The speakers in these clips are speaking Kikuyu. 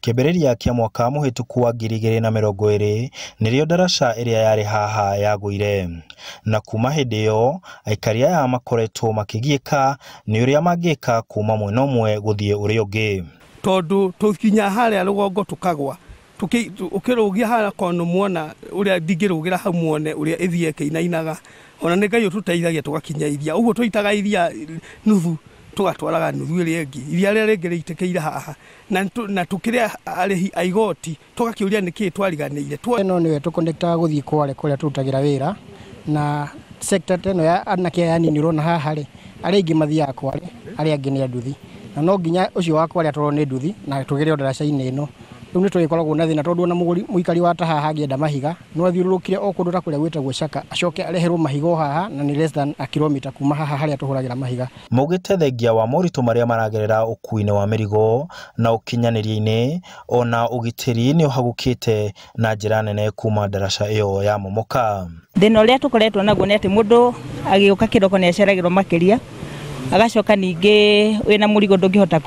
Kĩambĩrĩria kĩa mwaka mũhĩtũku wa 2020 nĩrĩo ndaraca ĩrĩa yarĩ haha yagũire, na kuma hĩndĩ ĩyo aikari aya makoretwo makĩgiĩka nĩ ũrĩa mangĩka kuma mwena ũmwe gũthiĩ ũrĩa ũngĩ. Tondũ tũkinya harĩa rũgongo tũkagwa, ũkĩrũgia harĩa kono muona ũrĩa ndingĩrũgĩra hau muone ũrĩa ĩthiĩ ĩkĩinainaga, ona nĩ Ngai ũtũteithagia tũgakinya iria ũguo tũitaga iria nuthu tũgatwaraga nuthu ĩrĩa ĩngĩ, iria rĩrĩa rĩngĩ rĩitĩkĩire haha, na tũkĩrĩa arĩhi a igoti tũgakĩũria nĩkĩĩ twariganĩire. Ĩno nĩwe tũconnectaga gũthiĩ Kwale kũrĩa tũrutagĩra wĩra, na sector ta ĩno ya anake aya anini ũrona haha rĩ, arĩa aingĩ mathiaga Kwale, arĩa angĩ nĩ a nduthi, na no nginya ũcio wa Kwale atwarwo nĩ nduthi na tũgĩre o ndaraca-inĩ ĩno. Rĩu nĩ tũgĩkoragwo na thĩna tondũ ona mũgũri mũikari wa ta haha angĩenda mahiga no athiũrũrũkire o kũndũ ta kũrĩa gwĩtagwo Shaka acoke areherwo mahiga o haha, na nĩ less than a kilometer kuma haha harĩa tũhũragĩra mahiga. Maugĩte thengia wa moritũ marĩa maragerera ũkuui-inĩ wa mĩrigo na ũkinyanĩria-inĩ, ona ũgitĩri nĩ ũhagũkĩte na njĩra nene kuma ndaraca ĩyo ya momoka. Thĩna ũrĩa tũkoretwo naguo nĩ atĩ mũndũ agĩũka kĩroko nĩ aceragĩrwo makĩria, agacoka ningĩ wĩna mũrigo ndũngĩhota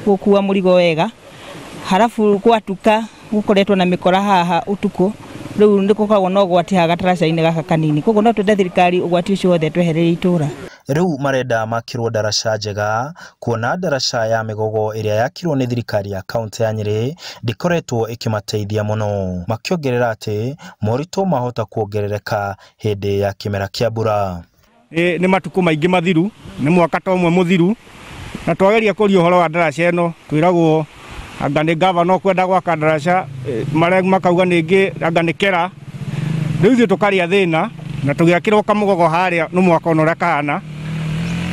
gũkua mũrigo wega, harabu gwatuka gũkoretwo na mĩkora haha ũtukũ, rĩu nĩ gũkoragwo na ũgwati haha gataraca-inĩ gaka kanini, koguo no twende thirikari ũgwati ũcio wothe twehererie itũra. Rĩu marenda makĩrwo ndaraca njega, kuona ndaraca ya Mĩgogo ĩrĩa yakirwo nĩ thirikari ya kaunti ya Nyĩrĩ ndĩkoretwo ĩkĩmateithia mũno, makĩongerera atĩ moritũ mahota kuongerereka hĩndĩ ya kĩmera kĩa mbura. Nĩ matukũ maingĩ mathiru, nĩ mwaka ta ũmwe mũthiru, na twageria kũria ũhoro wa ndaraca ĩno twĩragwo anga nĩ gavana ũkwenda gwaka ndaraca, makauga ningĩ anga nĩ kera. Rĩu ithuĩ tũkarĩa thĩna na tũgĩakĩrwo kamũgogo harĩa nĩ mwaka ona ũrĩa kahana,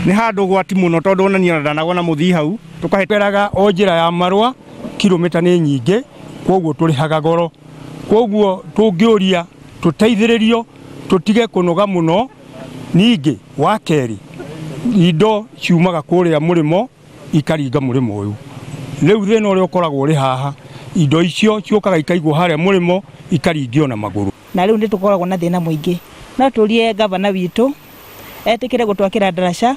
nĩ handũ ũgwati mũno tondũ ona niĩ ona ndanagwa na mũthii hau. Tũkahĩtũkĩraga o njĩra ya marũa, kilomita nĩ nyingĩ, kwoguo tũrĩhaga goro, kwoguo tũngĩũria tũteithĩrĩrio tũtige kũnoga mũno. Ningĩ wa kerĩ, indo ciumaga kũrĩa mũrĩmo ikaringa mũrĩmo ũyũ, rĩu thĩna ũrĩa ũkoragwo ũrĩ haha, indo icio ciũkaga ikaigwo harĩa mũrĩmo ikaringio na magũrũ. Na rĩu nĩ tũkoragwo na thĩna mũingĩ, no tũrie gavana witũ etĩkĩre gũtwakĩra ndaraca,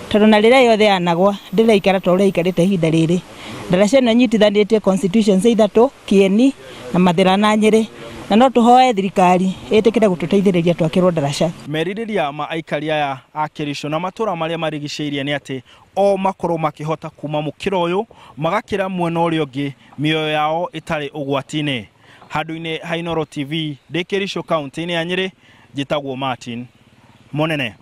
tondũ na rĩrĩa yothe yanagwa ndĩraikara ta ũrĩa ĩikarĩte ihinda rĩrĩ. Ndaraca ĩno ĩnyitithanĩtie constitutions ithatũ, Kieni na Mathĩra na Nyĩrĩ, na no tũhoe thirikari ĩtĩkĩre gũtũteithĩrĩria twakĩrwo ndaraca. Merirĩria ma aikari aya a Kericho na matũra marĩa marigicĩirie nĩ atĩ o makorwo makĩhota kuma mũkĩra ũyũ magakĩra mwena ũrĩa ũngĩ mĩoyo yao ĩtarĩ ũgwati-inĩ. Handũ-inĩ ha Inooro TV ndĩ Kericho kaunti-inĩ ya Nyĩrĩ, njĩtagwo Martin Monene.